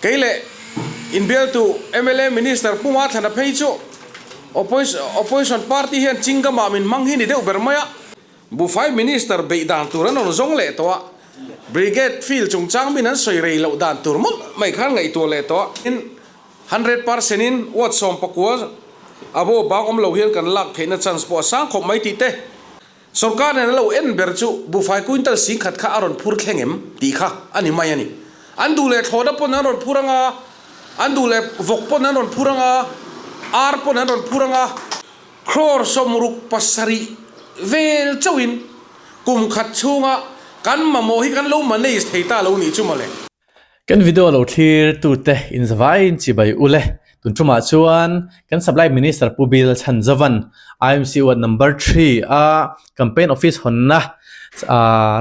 Kei leh inbialtu mla Minister Pu Mathlana phei chu Opposition Party hian Chingama min hmang hi ni deuh ber mai a. Buhfai Minister beih dan tur an rawn zawng leh tawh a, Brigade field chungchang min an sawi rei loh dan tur mawlh mai khan ngaihtuah leh tawh a. 100% in ward 19 a bo bang awm lo hian kan lak theihna chance pawh a sang khawp mai tih te. Sorkar nen a lo en ber chu buhfai quintal 10,000 kha a rawn phur thleng em tih kha a ni mai a ni. An duh leh thlawhna pawn an rawn phur ang a, an duh leh vawk pawn an rawn phur ang a, ar pawn an rawn phur ang a. Crore 67 vel chauhin kum khat chhunga kan mamawh hi kan lo manage thei ta lo nih chu mawle. Kan video lo thlir tute inzavaiin chibai ule. Tun tumah chuan kan Supply Minister Pu Bill Chhanzovan IMC Ward Number Three a Campaign Office hawnna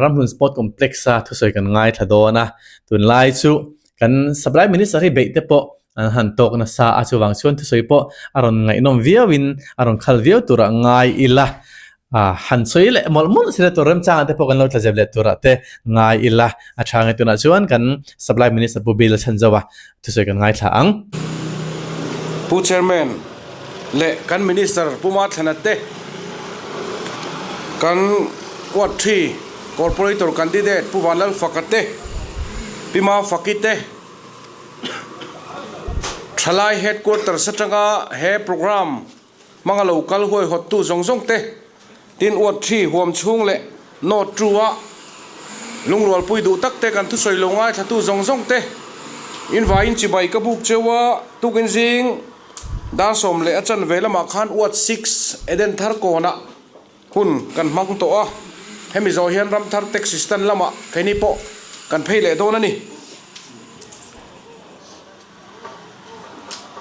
Ramhlun Sport Complex a thusawi kan ngaithla dawn a. Tunlai chu kan Supply Minister hi beih te pawh an han tawk nasa a, chuvang chuan thusawi pawh a rawn ngaihnawm viauin a rawn khal viau turah ngai ila. Han sawi leh mawlh mawlh sila tur remchangah te pawh kan lo tla zep leh turah te ngai ila a tha nge tunah chuan kan Supply Minister Pu Bill Chhanzova thusawi kan ngaithla ang. Pu Chairman leh kan Minister Pu Mathlana te kan Ward Three Corporator Candidate Pu Vanlalfaka te Pi Mafaki te Thalai Headquarters atanga he programme Hmanga lo kal huaihawttu zawng zawng te, tin uat thi huam chhung leh nawt tu a lungrualpui duh tak te kan thusawi lo ngaithlatu zawng zawng te, invaiin chibai ka buk cheu a, tukin zing dar sawm leh a chanve lamah khan uat six Eden thar kawnah hun kan hmang tawh a, hemi zawh hian ramthar taxi stand lamah keini pawh kan phei leh dawn a ni.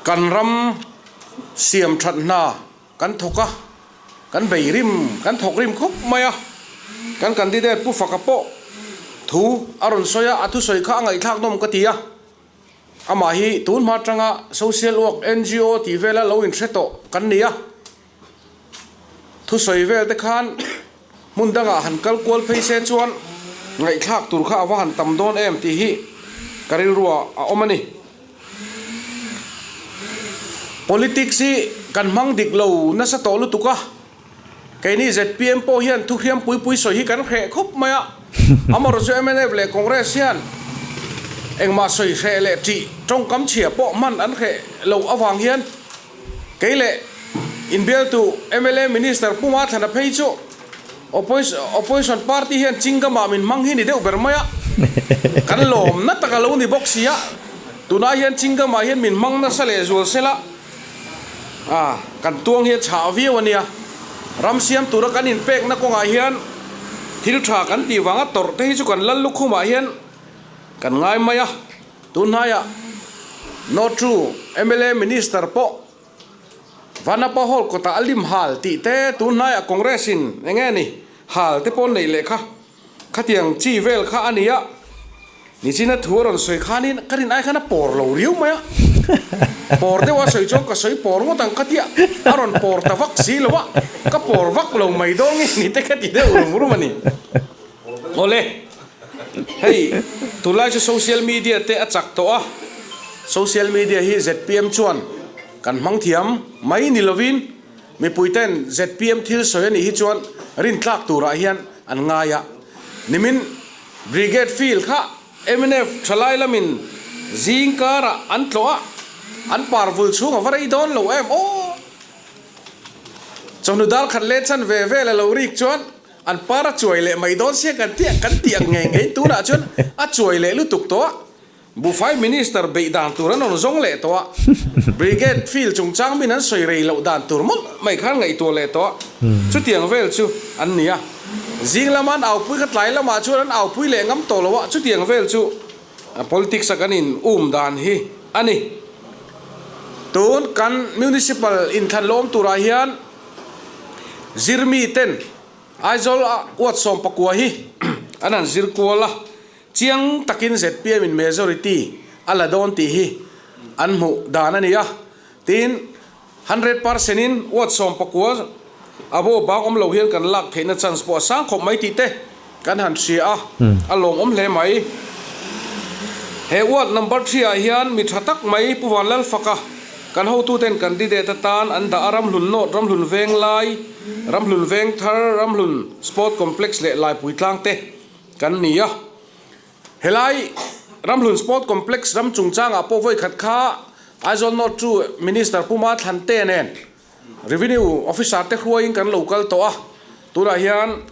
Kan ram siam that hna kan thawk a, kan bei rim, kan thawk rim khawp mai a, kan candidate Pu Faka pawh thu a rawn sawi a, a thusawi kha a ngaihthlak nawm ka ti a, amah hi tun hma atanga social work ngo tih vela lo inhre tawh kan ni a. Thusawi vel te khan hmun dangah han kal kual phei se chuan ngaihthlak tur kha a va han tam dawn em tih hi ka rilruah a awm a ni. Politics hi kan hmang dik lo nasa tawh lutuk a, keini zpm pawh hian thuhriam pui pui sawi hi kan hreh khawp mai a, amaherawhchu chu mnf leh Congress hian engmah sawi hreh leh ṭih tawngkam chhia pawh hman an hreh loh avang hian Kei leh inbialtu mla Minister Pu Mathlana phei chu Opposition Party hian Chingama min hmang hi ni deuh ber mai a, kan lawm na tak a lo ni bawk si a, tunah hian Chingama hian min hmang nasa leh zual sela a, kan tuang hi a chhah viau a nia. Ram siam tura kan inpekna kawngah hian thil tha kan tih vanga tawrh te hi chu kan lal lukhumah hian kan ngai mai a. Tunhnaiah North-True mla Minister pawh Vanapa Hall kawtah a lim hal tih te tunhnaiah Congress-in eng nge ni hal te pawh an neih leh kha khatiang chi vel kha a ni a, nichina thu a rawn sawi khanin ka rin ai khan a pawr lo riau mai a, pawr deuh a sawi chuan ka sawi pawr ngawt ang ka tia a rawn pawr ta vak si lo a, ka pawr vak lo mai dawn nge ni te ka ti deuh rum rum a ni. Awle, hei tunlai chu social media te a chak tawh a, social media hi zpm chuan kan hmang thiam mai ni lovin mipui ten zpm thil sawi a nih hi chuan rintlak turah hian an ngai a. Nimin Brigade Field kha mnf thalai lamin zing karah an tlawh a, an par vul chhung a va rei dawn lo em aw! Chawhnu dar khat leh chan ve vel a lo rik chuan An par a chuai leh mai dawn sia kan tih kan tih ang ngei ngei tunah chuan a chuai leh lutuk tawh a, Buhfai Minister beih dan tur an rawn zawng leh tawh a, Brigade field chungchang min an sawi rei loh dan tur mawlh mai khan ngaihtuah leh tawh a, chutiang vel chu an ni a. Zing lama an aupui kha tlai lamah chuan an aupui leh ngam tawh lo a, chutiang vel chu politics a kan in um dan hi a ni. Tun kan Municipal inthlan lawm turah hian Zirmi ten Aizawl a uat 19 hi an han zir kual a, chiang takin zpm in majority a la dawn tih hi an hmuh dan a ni a, tin 100% in uat 19 a bo bang awm lo hian kan lak theihna chance pawh a sang khawp mai tih te kan han hria a, a lawmawm hle mai. He ward number threeah hian mi tha tak mai Pu Vanlalfaka kan hotuten candidate atan an dah a, Ramhlun North, Ramhlun Venglai, Ramhlun Vengthar, Ramhlun Sport Complex leh Laipui tlang te kan ni a. Helai Ramhlun Sport Complex ram chungchangah pawh vawi khat kha Aizawl North chu Minister Pu Mathlan te nen Revenue Officer te hruaiin kan lo kal tawh a, tunah hian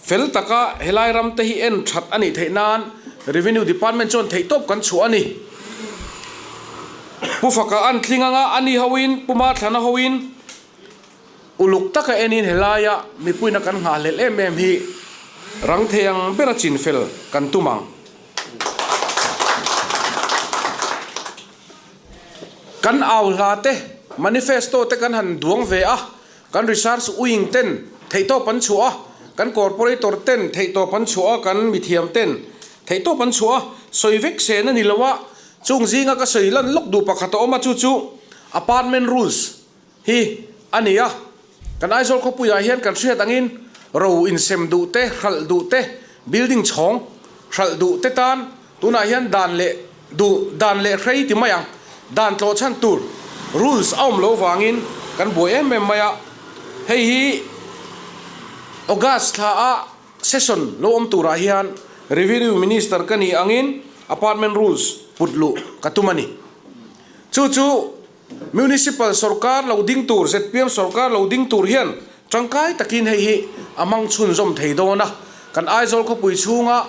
fel taka helai ram te hi en that a nih theih nan Revenue Department chuan theihtawp kan chhuah a ni. Pu Faka an tling anga a ni hoin Pu Mathlana hoin uluk taka enin helaia mipuina kan nghahhlelh em em hi rang thei ang bera chinfel kan tum ang. Kan au hla te, manifesto te kan han duang ve a, kan research wing ten theihtawp an chhuah a, kan corporator ten theihtawp an chhuah a, kan mithiam ten theihtawp an chhuah a, sawi vek sen a ni lo a, chung zinga ka sawi lan lawk duh pakhat a awm a, chu chu apartment rules hi a ni a. Kan Aizawl khawpuiah hian kan hriat angin ro insem duh te, hralh duh te, building chhawng hralh duh te tan tunah hian dan leh duh, dan leh hrei ti mai ang, dan tlawh chhan tur rules a awm loh vangin kan buai em em mai a. Hei hi August thla a session lo awm turah hian Revenue Minister ka nih angin apartment rules put luh ka tum a ni. Chu chu Municipal sorkar lo ding tur, zpm sorkar lo ding tur hian tangkai takin hei hi a hmang chhunzawm thei dawn a. Kan Aizawl khawpui chhunga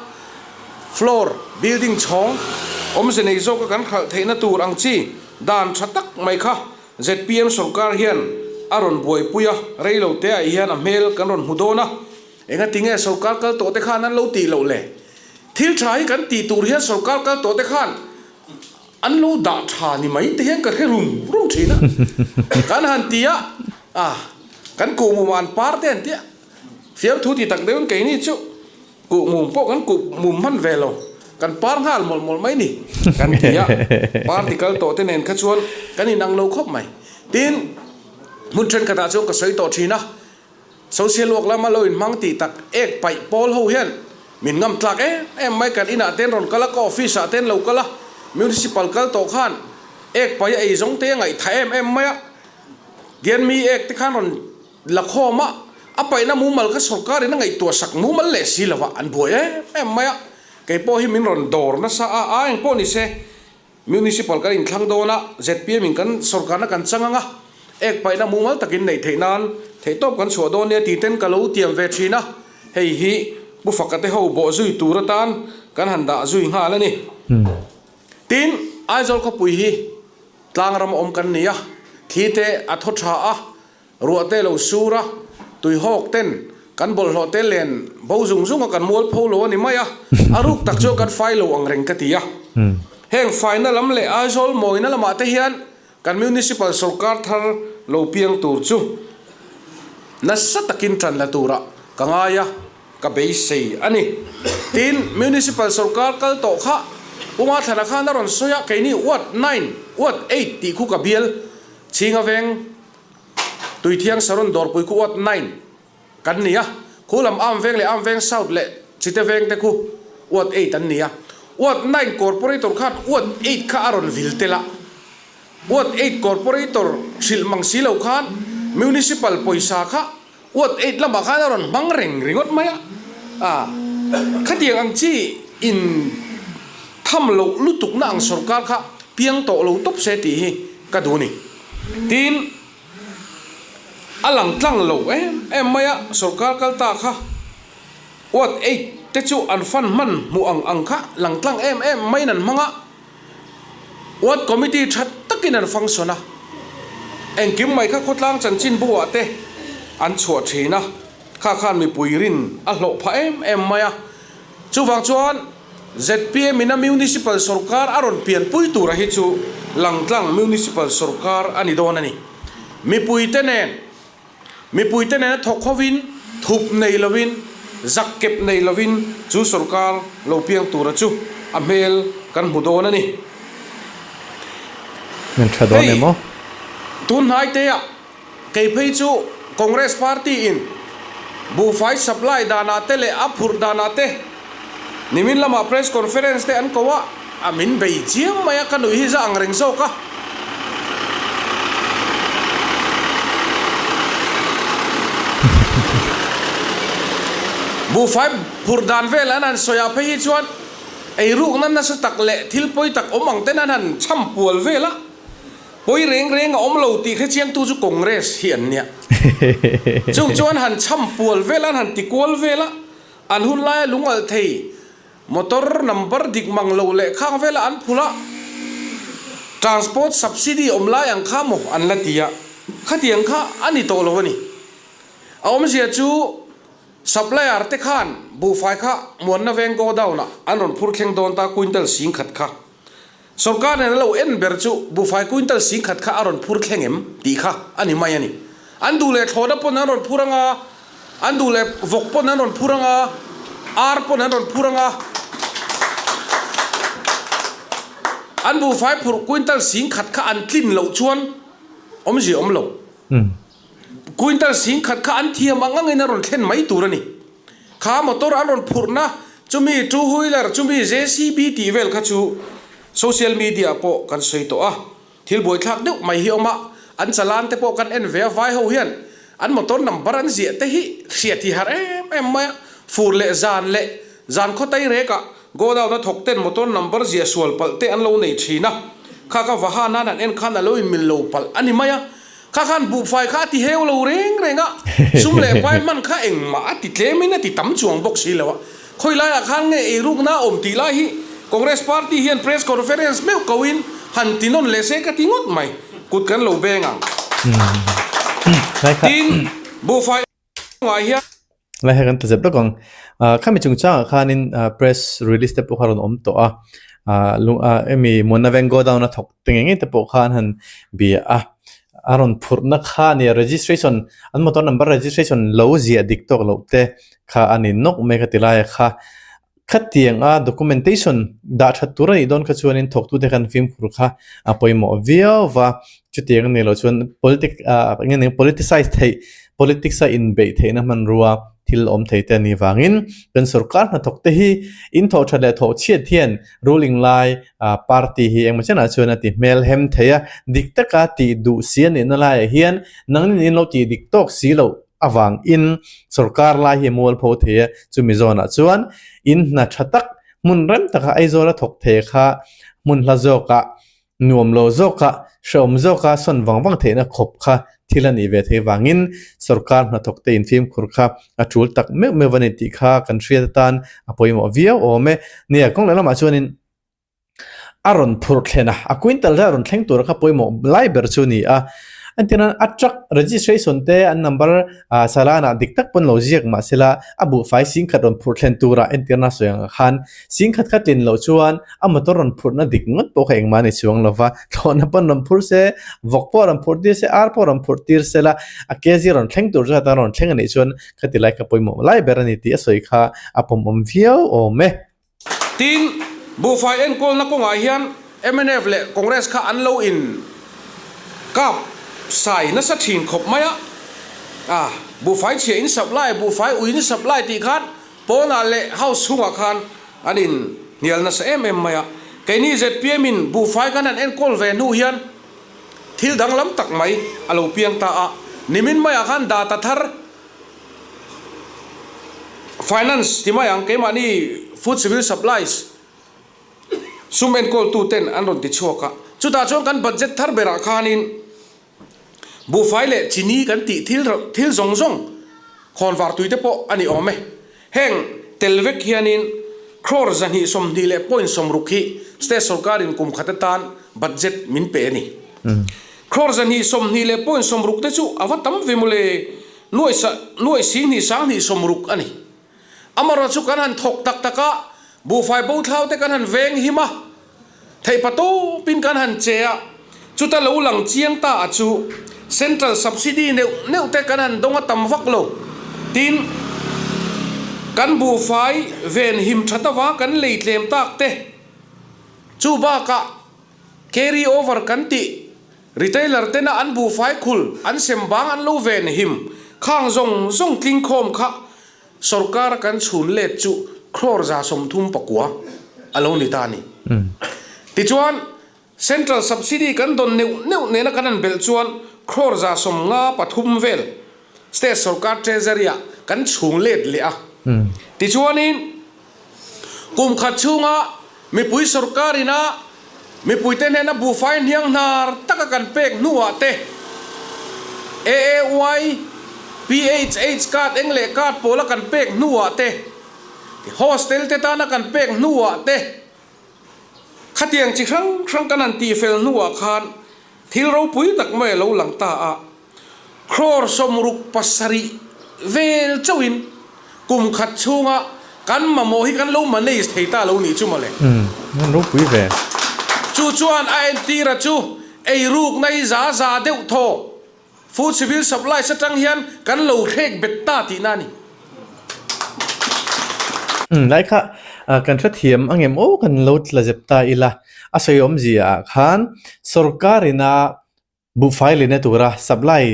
floor building chhawng awmze nei zawka kan khalh theihna tur ang chi dan tha tak mai kha zpm sorkar hian a rawn buaipui a, reilo te ah hian a hmel kan rawn hmu dawn a. Engatinge sorkar kal tawh te khan an lo tih loh le? Thil tha hi kan tih tur hian sorkar kal tawh te khan An lo dah tha ni mai te hian ka hre rum rum thin a, kan han ti a, ah kan kuhmum ah an par te an ti a, fiamthu ti tak deuhin keini chu kuhmum pawh kan kuhmum hman ve lo, kan par nghal mawlh mawlh mai ni kan ti a, party kal tawh te nen kha chuan kan inang lo khawp mai. Tin, hmun thenkhatah chuan ka sawi tawh thin a, Social work lama lo inhmang tih tak ek paih pawl ho hian min ngam tlak em em mai. Kan inah ten rawn kal a, ka office ah ten lo kal a, municipal kal tawh khan ek paih a ei zawng te a ngaihtha em em mai a. Tian mi ek te khan rawn la khawm a, a paihna mumal kha sorkar in a ngaihtuah sak mumal leh si lo a, an buai em em mai a. Kei pawh hi min rawn dawr nasa a, a engpawh ni se. Municipal kan inthlang dawn a, zpm in kan sorkarna kan chang ang a, ek paihna mumal takin neih theih nan theihtawp kan chhuah dawn nia tih ten ka lo tiam ve thin a, hei hi Pu Faka te ho bawh zui tur atan kan han dah zui nghal a ni. Tin, Aizawl khawpui hi tlang ram awm kan ni a, thli te a thaw tha a, Ruah te lo sur a, tuihawk ten kan bawlhhlawh te len bo zung zung a kan mual pho lo a ni mai a, a ruk tak chuan kan fai lo ang reng ka ti a. Heng faina lam leh Aizawl mawina lamah te hian kan Municipal sawrkar thar lo piang tur chu nasa takin tan la turah ka ngai a, ka beisei a ni. Tin, Municipal sawrkar kal tawh kha Pu Mathlana khan a rawn sawi a, keini Ward nine, Ward eight tih khu ka bial chhinga veng Tuithiang Saron Dawrpui khu Ward nine kan ni a, khu lam Am Veng leh Am Veng South leh Chite Veng te khu Ward eight an ni a. Ward nine Corporator khan Ward eight kha a rawn vil tel a, Ward eight Corporator hrilh mang si lo khan Municipal pawisa kha Ward eight lamah khan a rawn hmang reng ringawt mai a, a khatiang ang chi in tham loh lutukna ang sorkar kha piang tawh lo tawp se tih hi ka duh a ni. Tin, a lang tlang lo em em mai a, sorkar kal ta kha Ward eight te chu an fan hman hmuh ang ang kha lang tlang em em maiin an hmang a, Ward committee tha takin an function a, engkim mai kha khawtlang chanchinbu ah te an chhuah thin a, kha khan mipui rin a hlawh phah em em mai a, chuvang chuan zpm in a Municipal sawrkar a rawn pianpui tura hi chu langtlang Municipal sawrkar a ni dawn a ni. Mipuite nen Mipuite nena thawk hovin, thup nei lovin, zak kep nei lovin chu sawrkar lo piang tura chu a hmel kan hmu dawn a ni. Min tha dawn Hei, em aw? tun hnaiteah kei phei chu Congress Party in buhfai supply danah te leh a phurh danah te nimin lamah press conference te an ko a. A min bei chiang mai a, ka nuih hi za ang reng zawk a. Buhfai phurh dan vel an han sawi ah phei hi chuan eirukna nasa tak leh thil pawi tak awm ang ten an han chham pual vel a, pawi reng reng a awm lo tih hre chiangtu chu Congress hi an nia. Chung chu an han chham pual vel a, an han ti kual vel a, an hun laia lungalh thei Motor number dik mang lo leh khang vela an phul a, transport subsidy awm lai ang kha maw an la ti a, khatiang kha a ni tawh lo a ni. A awmzia chu supplier te khan buhfai kha muanna veng godown ah an rawn phur thleng dawn ta quintal singkhat kha. Sorkar nen a lo en ber chu buhfai quintal singkhat kha a rawn phur thleng em tih kha a ni mai a ni. An duh leh thlawhna pawn an rawn phur ang a, an duh leh vawk pawn an rawn phur ang a, ar pawn an rawn phur ang a. An buhfai phurh quintal singkhat kha an tlin loh chuan awmzia awm lo. Quintal singkhat kha an thiam ang angin a rawn thlen mai tur a ni. Kha motor an rawn phurhna chumi two wheeler chumi JCB tih vel kha chu social media ah pawh kan sawi tawh a, thil buaithlak deuh mai hi awm a, an chalan te pawh kan en ve a, vai ho hian an motor number an ziah te hi hriat hi har em em mai a, fur leh zan leh zan khaw tai rek ah godown a thawk ten motor number ziah sual palh te an lo nei thin a, kha ka vahan nan an en khan a lo in mil lo palh a ni mai a. Kha khan buhfai kha a ti heu lo reng reng a, sum leh pai hman kha engmah a ti tlemin a ti tam chuang bawk si lo a. Khawi laiah khan nge eirukna a awm tih lai hi Congress party hian press conference meuh koin han ti nawn leh se ka ti ngawt mai, kut kan lo beng ang. Tin, buhfai ngah hian. Lai kha kan ta zep lawk ang. Khami chungchangah khanin press release te pawh kha rawn awm tawh a, hemi Muanna Veng Godown a thawk te ngei ngei te pawh khan han bia a, a rawn phurhna kha a nia registration an motor number registration lo ziah dik tawk loh te kha a ni nawk mai ka ti lai a kha. Khatiang a documentation dah that tur a nih dawn kha chuanin thawktute khan fimkhur kha a pawimawh viau va, chutiang a nih loh chuan politic ah eng nge politicize theih politics a inbeih theihna hmanrua thil awm thei te a nih vangin kan sorkar hnathawk te hi in thawh that leh thawh chhiat hian ruling lai ah party hi engmaw chenah chuan a ti hmel hem thei a, dik taka tih duh si a nihna laiah hian nangnin in lo tih dik tawk si loh avangin sorkar lai hi a mualpho thei a, chumi zawnah chuan in hna tha tak hmun rem taka Aizawl a thawk thei kha hmun hla zawkah nuam lo zawkah hrehawm zawka sawn vang vang theihna khawp kha thil a nih ve thei vangin sorkar hnathawk te infimkhur kha a tul tak meuh meuh a ni tih kha kan hriat atan a pawimawh viau awm e. Nia kawng leh lamah chuanin A rawn phurh thlen a, a quintal zat a rawn thleng tur kha pawimawh lai ber chu a ni a. Entirnan a truck registration te an number ah chalana dik tak pawn lo ziak mah sela a buhfai singkhat rawn phurh thlen turah entirna sawi ang khan singkhat kha tlin loh chuan a motor rawn phurhna dik ngawt pawh kha engmah a ni chuang lo va, thlawhna pawn rawn phur se, vawk pawh rawn phurh tir se, ar pawh rawn phurh tir sela a kg rawn thleng tur zat a rawn thleng a nih chuan khati lai kha pawimawh lai ber a ni tih a sawi kha a pawmawm viau awm e. Tin, buhfai enkawlna kawngah hian mnf leh Congress kha an lo in kap sai nasa thin khawp mai a, a buhfai chhia in supply, buhfai ui in supply tih khan pawnah leh house chhungah khan an in hnial nasa em em mai a. Keini zpm in buhfai kan han enkawl ve hnu hian thil danglam tak mai a lo piang ta a, nimin maiah khan data thar, Finance ti mai ang, keimahni Food Civil Supplies sum enkawltu ten an rawn ti chhuak a, chutah chuan kan budget thar berah khanin buhfai leh chini kan tih thil thil zawng zawng khawnvar tui te pawh a ni awm e. Heng tel vek hianin crore 220 leh point 60 hi state sorkarin kum khat atan budget min pe a ni. Crore 220 leh point 60 te chu a va tam ve mawle. Nuai sa, nuai singhnih sanghnih sawmruk a ni. Amarawh chu kan han thawk tak tak a, buhfai bo thlau te kan han veng him a, theihpa tawpin kan han che a, chuta lo lang chiang ta a chu Central Subsidy neuh neuh te kan han dawng a tam vak lo. Tin, kan buhfai ven him that avang kan lei tlem tak te, chu bakah carry over kan tih Retailer tena an buhfai khul an sem bang an lo ven him khang zawng zawng tling khawm kha sorkar kan chhun let chu crore 33 a lo ni ta a ni. Tichuan, Central Subsidy kan dawn neuh neuh nena kan han belh chuan crore 153 vel State sorkar Treasury-ah kan chhung let leh a. Tichuanin, kum khat chhunga mipui sorkar ina mipuite hnena buhfai hniang hnar taka kan pek hnuah te AAY, PHH card eng leh card pawla kan pek hnuah te, hostel te tana kan pek hnuah te, Khatiang chi hrang hrang kan han tihfel hnuah khan thil ropui tak mai a lo lang ta a, crore 67 vel chauhin kum khat chhunga kan mamawh hi kan lo manage thei ta lo nih chu mawle. Umm, an ropui ve. Chu chuan a entira chu eirukna hi za za deuh thaw. Food Civil Supplies atang hian kan lo hrek bet ta tihna a ni. Umm lai kha kan hrethiam ang em aw kan lo tla zep ta ila a sawi awmzia ah khan sorkar ina buhfai lehna tura supply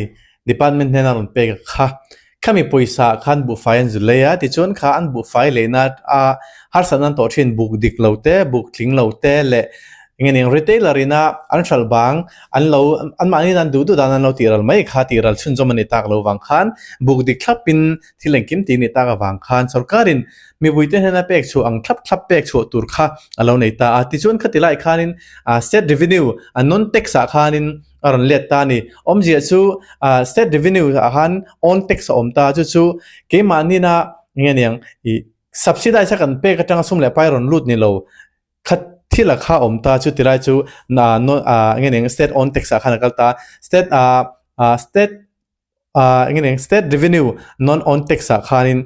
department hnena rawn pek a kha khami pawisa ah khan buhfai an zu lei a tichuan kha an buhfai lehna a harsatna an tawh thin buk dik lo te buk tling lo te leh Enge ning retailer ina an hralh bang an lo anmahni in an duh duh dan an lo tih ral mai kha tih ral chhunzawm a ni tak lo vang khan buk dik thlap in thil engkim tih a ni tak avang khan sorkar in mipuite hnena pek chhuah ang thlap thlap pek chhuah tur kha a lo nei ta a tichuan khati lai khanin state revenue a non tax ah khanin a rawn let ta a ni awmzia chu state revenue ah khan own tax a awm ta chu chu keimahni-na enge niang ih subsidize a kan pek atanga sum leh pai rawn lut ni lo. Kha thil a kha awm ta chu tilai chu ah enge ning state own tax ah khan a kal ta state ah ah state ah enge ning state revenue non own tax ah khanin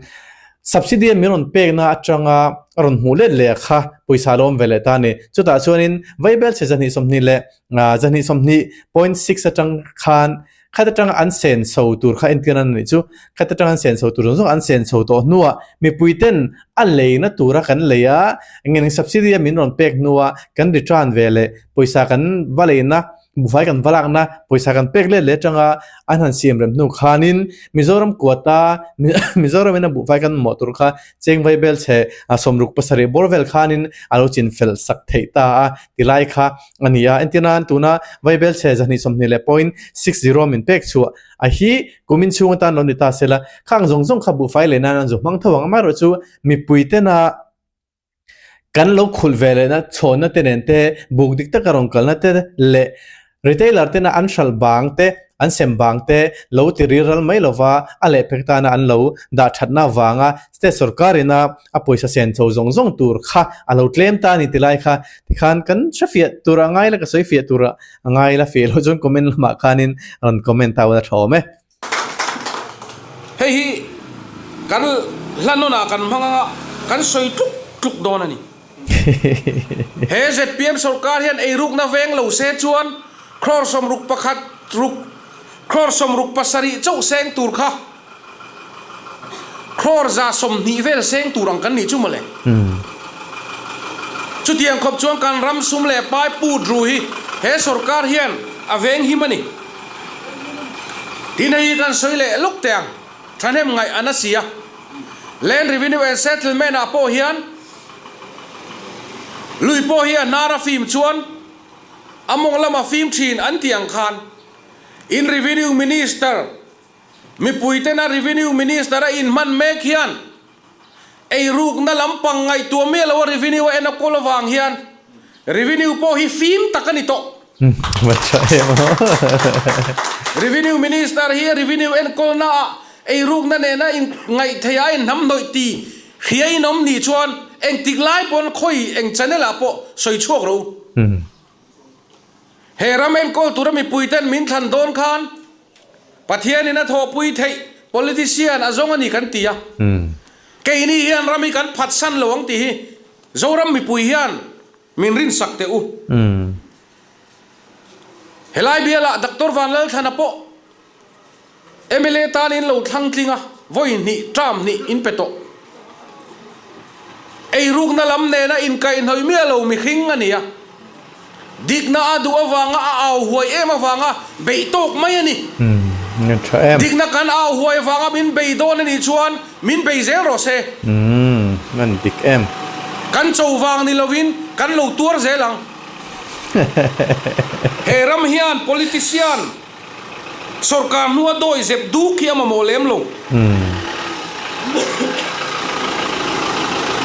subsidy a min rawn pekna atanga a rawn hmuh let leh kha pawisa a lo awm ve leh ta a ni chutah chuanin vaibelchhe 220 leh ah 220.6 atang khan Khat atanga an sen chho tur kha entir an nih chu. Khat atanga an sen chho tur zawng zawng an sen chho tawh hnuah mipuiten a leina tura kan lei a, eng subsidy a min rawn pek hnua kan return ve leh pawisa kan va leina, buhfai kan va lakna pawisa kan pek let leh atanga an han siam rem hnu khanin Mizoram kuata Mizoram ina buhfai kan mamawh tur kha cheng vaibel chhe 67 bawr vel khanin a lo chin fel sak theih ta a tilai kha a ni a entir nan tuna vaibel chhe 220 leh point 60 min pek chhuah a hi kumin chhung atan lo ni ta sela khang zawng zawng kha buhfai leh nan an zu hmang tho ang amaherawh chu mipui tena kan lo khulh ve lehna chhawnna te nen te buk dik taka rawn kalna te leh Retailer tena an hralh bang te, an sem bang te lo ti ri ral mai lova a lehpek tana an lo dah thatna avanga state sorkar ina a pawisa sen chho zawng zawng tur kha a lo tlem ta a ni ti lai kha tikhan kan hre fiah tur a ngai la ka sawi fiah tur a ngai la fiah loh chuan comment lamah khanin rawn comment ta ula tha awm e. Hei hi kan hla nawnah kan hmang anga kan sawi tluk tluk dawn a ni. He zpm sorkar hian eirukna veng lo se chuan crore 61 ruk crore 67 chauh seng tur kha crore 120 vel seng tur ang kan nih chu mawle. Chutiang khawp chuan kan ram sum leh pai put ru hi he sorkar hian a veng him a ni. Tin hei hi kan sawi leh lawk teh ang, thahnem ngaih a na si a. Land Revenue and Settlement ah pawh hian lui pawh hi a hnar a fim chuan a mawng lama fim thin an tih ang khan in Revenue Minister mipuitena Revenue Minister a inhman mek hian Eirukna lampang ngaihtuah miah lo a revenue a en a kawl avang hian revenue pawh hi fim tak a ni tawh. Revenue Minister hi revenue enkawlna ah eirukna nena inngaihtheih a inhnamhnawih ti hria in awm nih chuan engtik lai pawn khawi eng channel ah pawh sawi chhuak rawh u. He ram enkawl tura mipuiten min thlan dawn khan Pathianin a thawhpui theih politician a zawng a ni kan ti a. Keini hian ram hi kan phatsan lo ang tih hi Zoram mipui hian min rinsak teh u. Helai bialah Doctor Vanlalthlana pawh Mla tan in lo thlang tling a, vawi hnih, term hnih in pe tawh. Eirukna lam nena inkaihhnawih miah lo mihring a ni a. Dikna a duh avanga a au huai em avanga beih tawk mai a ni. Dikna kan au huai avanga min bei dawn a nih chuan min bei zel rawh se. Kan cho vang ni lovin. Kan lo tuar zel ang. He ram hian politician sorkar hnua dawi zep duk hi a mamawh lem lo.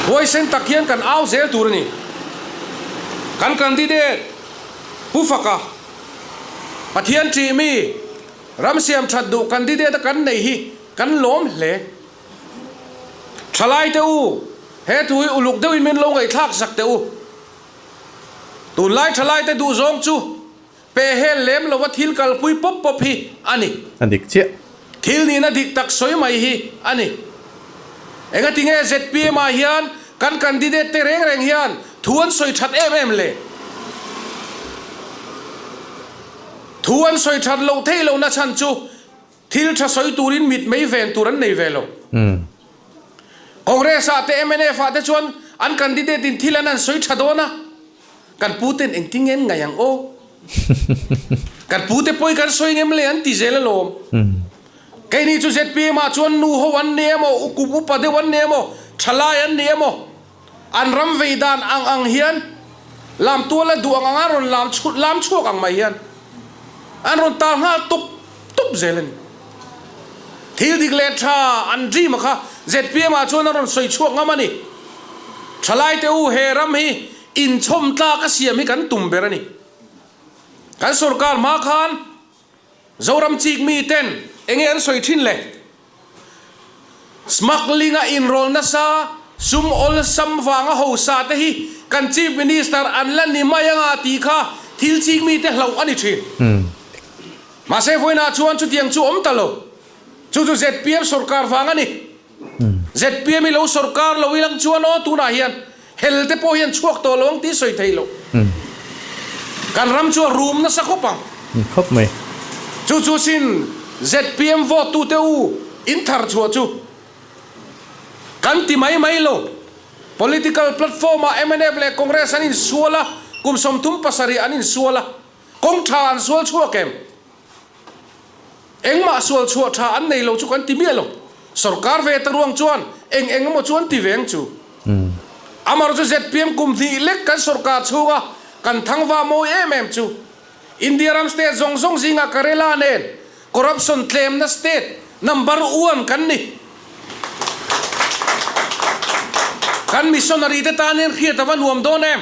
Huaisen tak hian kan au zel tur a ni. Kan candidate Pu Faka, Pathian ṭih mi, ram siam ṭhat duh candidate a kan nei hi kan lawm hle. Ṭhalaite u, he thu hi uluk deuhin min lo ngaihthlak sak teh u. Tunlai ṭhalaite duhzawng chu pehhel lem lova thil kalpui pawp pawp hi a ni. A dik chiah. Thil nihna dik tak sawi mai hi a ni. Engati nge zpm ah hian kan candidate te reng reng hian thu an sawi that em em le? Thu an sawi that loh theih lohna chhan chu Thil tha sawi turin mit mei ven tur an nei ve lo. Congress ah te mnf ah te chuan an candidate in thil an han sawi tha dawn a, kan pu ten engtin nge an ngaih ang aw? Kan pu te pawi kan sawi ngem le an ti zel alawm. Keini chu zpm ah chuan nu ho an ni emaw, kum upa deuh an ni emaw, thalai an ni emaw, An ram vei dan ang ang hian lam tuala duh ang anga rawn lam chhut lam chhuak ang mai hian an rawn tal nghal tup tup zel a ni. Thil dik leh tha an dream a kha zpm ah chuan a rawn sawi chhuak ngam a ni. Thalaite u he ram hi inchhawm tlak a siam hi kan tum ber a ni. Kan sorkar hma khan Zoram chik mi ten enge an sawi thin le? Smuggling a inrawl nasa, sum awlsam vanga hosa te hi kan Chief Minister an la ni mai anga tih kha thil chik mi te hlauh a ni thin. Mahse vawiinah chuan chutiang chu awm ta lo. Chu chu zpm sorkar vang a ni. Zpm i lo sorkar lo ilang chuan aw tunah hian hel te pawh hian chhuak tawh lo ang tih sawi theih loh. Kan ram chu a rum nasa khawp ang. Khawp mai. Chu chu sin zpm vote tute u in thar chhuah chu kan ti mai mai lo. Political platform ah mnf leh Congress an insual a, kum 37 an insual a, kawng tha an sual chhuak em? Engmah sual chhuah tha an nei lo chu kan ti miah lo. Sorkar ve ta ruang chuan eng eng emaw chu an ti ve ang chu. Amarawh chu zpm kum hnih lek kan sorkar chhunga kan thangva mawi em em chu India ram state zawng zawng zingah Kerala nen corruption tlemna state number one kan ni. Kan missionary te tan hian hriat a va nuam dawn em?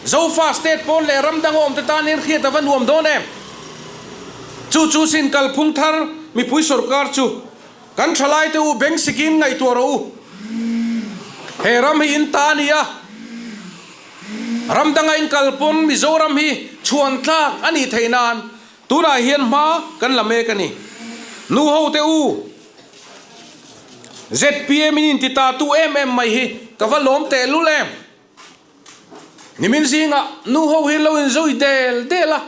Zofa state pawn leh ram dang awm te tan hian hriat a va nuam dawn em? Chu chu sin kalphung thar mipui sorkar chu kan thalai te u beng sikin ngaihtuah rawh u. He ram hi in ta a ni a, ram danga in kal pawn Mizoram hi chhuan tlak a nih theih nan tunah hian hma kan la mek a ni. Nu ho te u, zpm in inti ta tu em em mai hi ka va lawm tehlul em? Nimin zingah nu ho hi lo inzui del del a,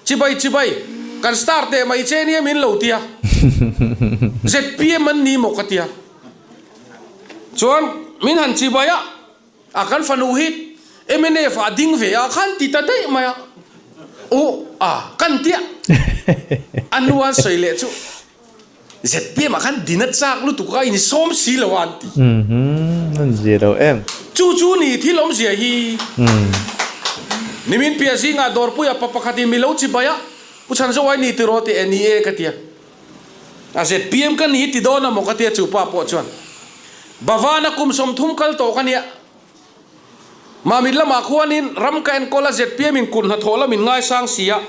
chibai chibai, kan star teh mai che nia min lo tia, zpm an ni maw ka tia. Chuan min han chibai a, a kan fanu hi mnf ah ding ve a khan ti ta daih mai a, uh a kan tia, a nu an sawi leh chu. Zpm ah khan din a chak lutuk a insawm si lo a an ti. An zia lo em. Chu chu ni thil awmzia hi. Nimin piah zingah dawrpuia pa pakhatin mi lo chi bai a, Pu Chhanzawai ni tiraw ti e ni e ka tia. A zpm ka ni ti dawn a maw ka tia chu pa pawh chuan. Bavana kum 30 kal tawh ka nia. Mamit lamah khuanin ram ka enkawl a zpm in kut hnathawh lamin ngaisang si a,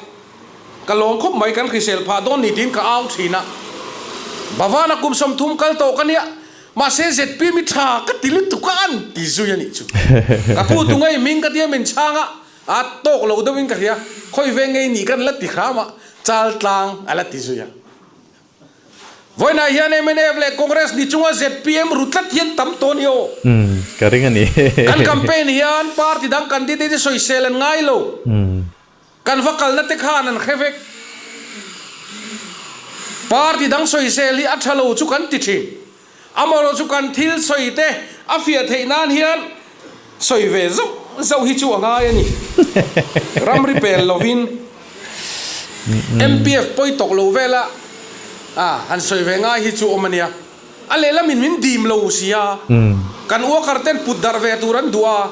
ka lawm khawp mai kan hrisel phah dawn ni tiin ka au thin a. Bhavana kum 30 kal tawh ka nia, mahse zpm i tha ka ti lutuk a an ti zui a nih chu. Ka pu tu ngei hming ka tia min chhang a, a tawk lo deuhin ka hria, khawi ve ngei nih kan la ti hram a, chal tlang a la ti zui a. Vawiinah hian mnf leh Congress ni chunga zpm ru tlat hian tam tawh a ni aw. Ka ring a ni. Kan campaign hian party dang candidate hi sawisel an ngai lo. Kan va kalna te khan an hre vek. Party dang sawisel hi a tha lo chu kan ti thin. Amarawh chu kan thil sawi te a fiah theih nan hian sawi ve zauh zauh hi chu a ngai a ni. Ramri pel lovin MPF pawi tawk lo vela a han sawi ve ngai hi chu awm a nia. A lehlamin min dim lo sia, kan worker ten put darh ve tur an duh a,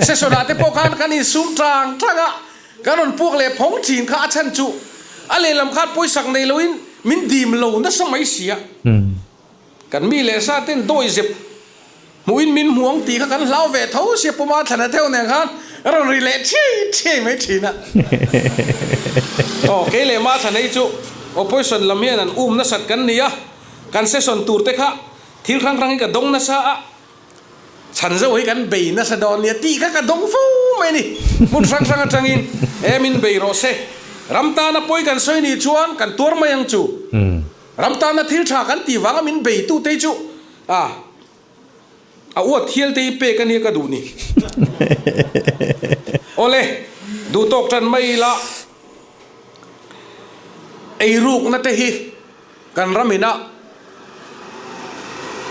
session ah te pawh khan kan insum tang tang a, kan rawn puak leh phawng thin kha a chhan chu a lehlam khan pawisak nei loin min dim lo nasa mai sia. Kan mi leh sa ten dawi zep hmuhin min hmu ang tih kha kan hlau ve tho sia puma thlan a theuh nen khan a rawn ri leh thiai thiai mai thin a. Aw kei leh ma thlan hei chu opposition lam hian an um nasat kan ni a, kan session tur te kha thil hrang hrang hi ka dawng nasa a, chhan zo hi kan bei nasa dawn nia tih kha ka dawng fo mai a ni. Hmun hrang hrang atangin e min bei rawh se, ram tana pawi kan sawi nih chuan kan tuar mai ang chu. Ram tana thil tha kan tih vanga min beitu te hi chu a a uat thial te hi pek a nia ka duh ni. Awle, duh tawk tan mai ila eirukna te hi kan ram ina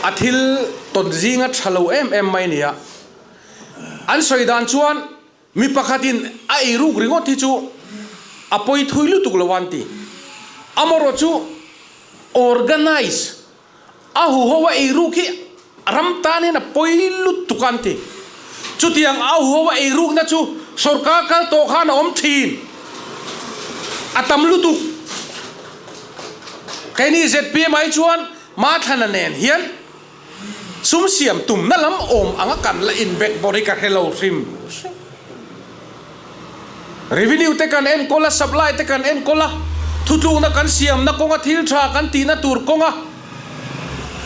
a thil tawn zinga tha lo em em mai nia. An sawi dan chuan Mi pakhatin a eiruk ringawt hi chu a pawi thui lutuk lo an ti. Amarawh chu organize a huho a eiruk hi ram tan hian a pawi lutuk an ti. Chutiang a huho a eirukna chu sorkar kal tawh khan a awm thin. A tam lutuk. Keini zpm ai chuan Mathlana nen hian Sum siam tumna lam awm anga kan la inbek bawr hi ka hre lo hrim hrim. Revenue te kan enkawl a, supply te kan enkawl a, thutlukna kan siamna kawnga thil tha kan tihna tur kawnga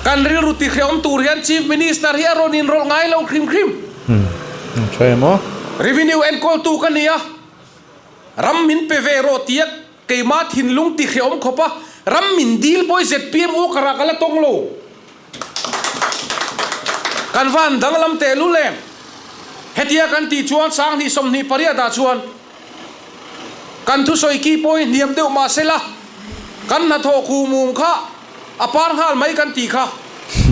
kan rilru tihrehawm tur hian Chief Minister hi a rawn inrawlh ngai lo hrim hrim. Revenue enkawltu ka ni a, ram min pe ve rawh tia Keimah thinlung ti hrehawm khawp a, ram min dil pawh hi zpm u karah ka la tawng lo. Kan van danglam tehlul em? Hetia kan tih chuan 10 28 ah chuan kan thusawi ki pawh hi hniam deuh mah sela, kan hnathawh kuhmum kha a par nghal mai kan tih kha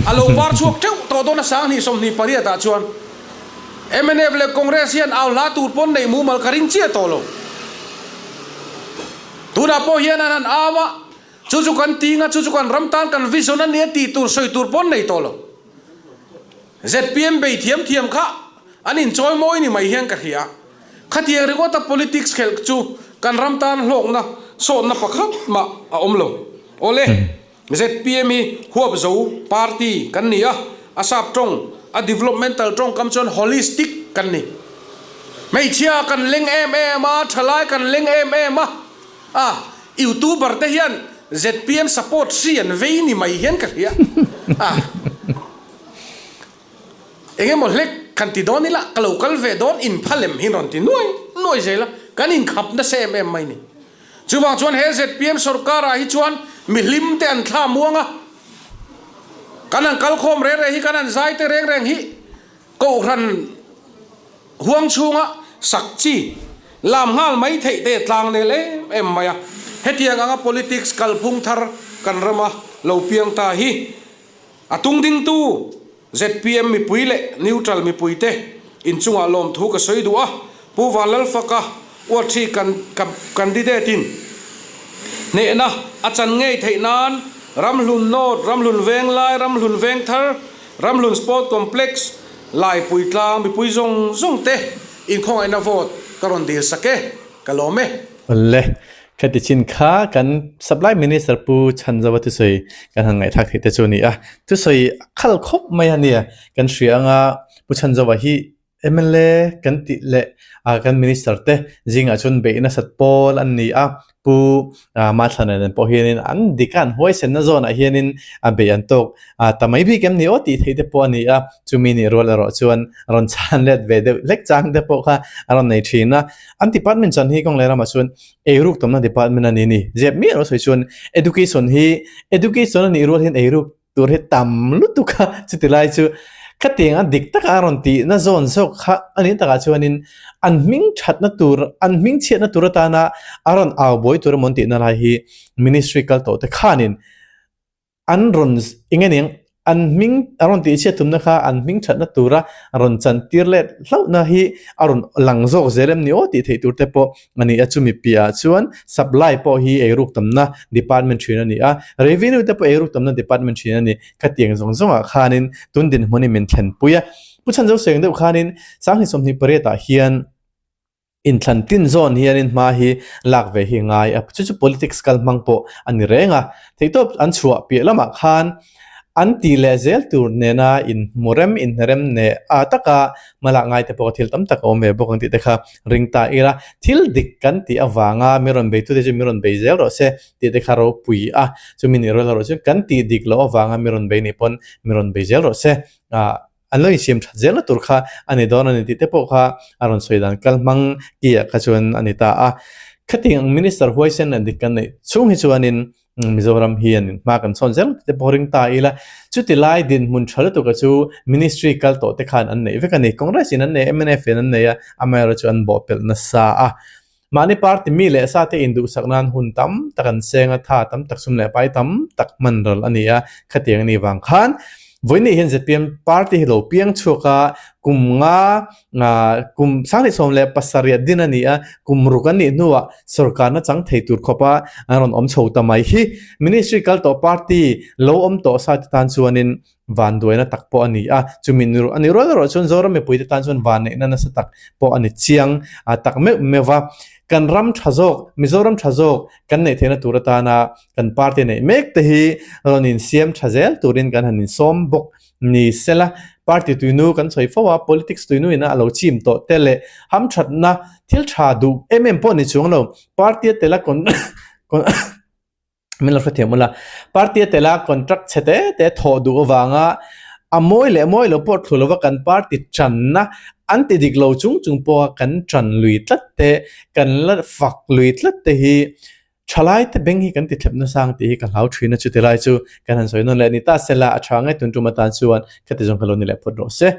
a lo par chhuak teuh tawh dawn a 10 28 ah chuan. Mnf leh Congress hian au hla tur pawn neih mumal ka ring chiah tawh lo. Tunah pawh hian an han au a, chu chu kan ting a, chu chu kan ram tan kan vision a nia tih tur sawi tur pawn nei tawh lo. Zpm bei thiam thiam kha an inchawi mawi ni mai hian ka hria. Khatiang ringawta politics khelh chu kan ram tan hlawkna sawtna pakhat mah a awm lo. Awle. Zpm hi huap zo party kan ni a, a sap tawng, a developmental tawngkam chuan holistic kan ni. Hmeichhia kan leng em em a, thalai kan leng em em a, a youtuber te hian zpm support hri an vei ni mai hian ka hria a. Eng emaw hlek kan ti dawn ila, ka lo kal ve dawn inphalem hi rawn ti nuai nuai zel a, kan inkhap nasa em em mai ni. Chuvang chuan he zpm sorkarah hi chuan mihlim te an thla muang a, kan han kal khawm reng reng hi, kan han zai te reng reng hi Kohhran huang chhunga sak chi lam nghal mai theih te tlang nel em em mai a. Hetiang anga politics kalphung thar kan rama lo piang ta hi a tungdingtu Zpm mipui leh neutral mipuite inchungah lawmthu ka sawi duh a, Pu Vanlalfaka Uaṭhi candidate-in hnehna a chan ngei theih nan Ramhlun North, Ramhlun Venglai, Ramhlun Vengthar, Ramhlun Sport Complex, Laipui tlang mipui zawng zawng te inkhawngaihna vote ka rawn dil sak e, ka lawm e. Awle, Khati chin kha kan Supply Minister Pu Chhanzova thusawi kan han ngaihthlak theih te chu a ni a. Thusawi a khal khawp mai a nia. Kan hria anga Pu Chhanzova hi mla kan tih leh kan Minister te zingah chuan beih nasat pawl an ni a. Pu Mathlana nen pawh hianin an dik a, an huaisenna zawnah hianin a beih an tawk ta mai bik em ni aw tih theih te pawh a ni a. Chumi nih rual erawh chuan rawn chhan let ve deuh hlek chang te pawh kha a rawn nei thin a. An department chuan hi kawng leh ramah chuan Eiruk tamna department a ni ni. Zep miah lo sawi chuan education hi education a nih rual hian eiruk tur hi tam lutuk a chuti lai chu khatiang a dik taka a rawn tih na zawn zawk kha a nih takah chuanin an hming thatna tur an hming chhiatna tur atana a rawn au buai tur emaw an tihna lai hi ministry kal tawh te khanin an rawn eng nge niang. An hming a rawn tihchhiat tumna kha an hming thatna tura rawn chantir let hlauhna hi a rawn lang zawk zel em ni aw tih theih tur te pawh a ni a. Chumi piahah chuan supply pawh hi eiruk tamna department thin a ni a, revenue te pawh eiruk tamna department thin a ni. Khatiang zawng zawngah khanin tun dinhmun hi min thlenpui a. Pu Chhanzo Seng deuh khanin Sanghnih 28 ah hian, Inthlan tin zawn hianin hma hi lak ve hi ngai a, chu chu politics kal hmang pawh a ni reng a. Theihtawp an chhuah piah lamah khan an ti leh zel tur nena inhmurem, inhnerem neh a taka hma lak ngai te pawh thil tam tak a awm ve bawk ang tih te kha ring ta ila. Thil dik kan tih avanga mi rawn beitute chu mi rawn bei zel rawh se tih te kha ropui a, chumi nih rual erawh chu kan tih dik loh avanga mi rawn bei nih pawn mi rawn bei zel rawh se. An lo insiam that zelna tur kha a ni dawn a ni tih te pawh kha a rawn sawi dan kal hmang tihah kha chuan a ni ta a. Khatiang ang Minister huaisen leh dik kan neih chhung hi chuanin Mizoram hian hma kan chhawn zel tih te pawh ring ta ila. Chuti lai dinhmun tha lutuka chu Ministry kal tawh te khan an neih vek a ni. Congress in an nei a, mnf in an nei a, amaherawhchu an bawhpelh nasa a. Mahni party mi leh sa te induhsak nan hun tam tak an seng a, tha tam tak sum leh pai tam tak hman ral a ni a, khatiang a nih vang khan vawiin hian zpm party hi lo piang chhuak a, kum nga kum 2017 din a ni a, kum ruk an nih hnuah sorkarna chang thei tur khawpa an rawn awm chho ta mai hi ministry kal tawh party lo awm tawh sa te tan chuanin vanduaina tak pawh a ni a, chumi ni a ni rual erawh chuan Zoram mipuite tan chuan vanneihna nasa tak pawh a ni chiang tak meuh meuh va. Kan ram tha zawk, Mizoram tha zawk kan neih theihna tur atana kan party neih mek te hi rawn insiam tha zel turin kan han insawm bawk ni sela. Party tuinu kan sawi fo a, politics tuinu ina a lo chim tawh te leh hamthatna thil tha duh em em pawh ni chuang lo, party a tela Min lo hrethiam ula, party a tela contract chhe te te thawh duh avanga a mawi leh mawi lo pawh thlu lova kan party tanna an ti dik lo chung chung pawha kan tan lui tlat te, kan la fak lui tlat te hi thalai te beng hi kan ti thlep nasa ang tih hi ka hlau thin a, chuti lai chu kan han sawi nawn leh ni ta sela a tha nge tun tum atan chuan khati zawng kha lo ni leh phawt rawh se.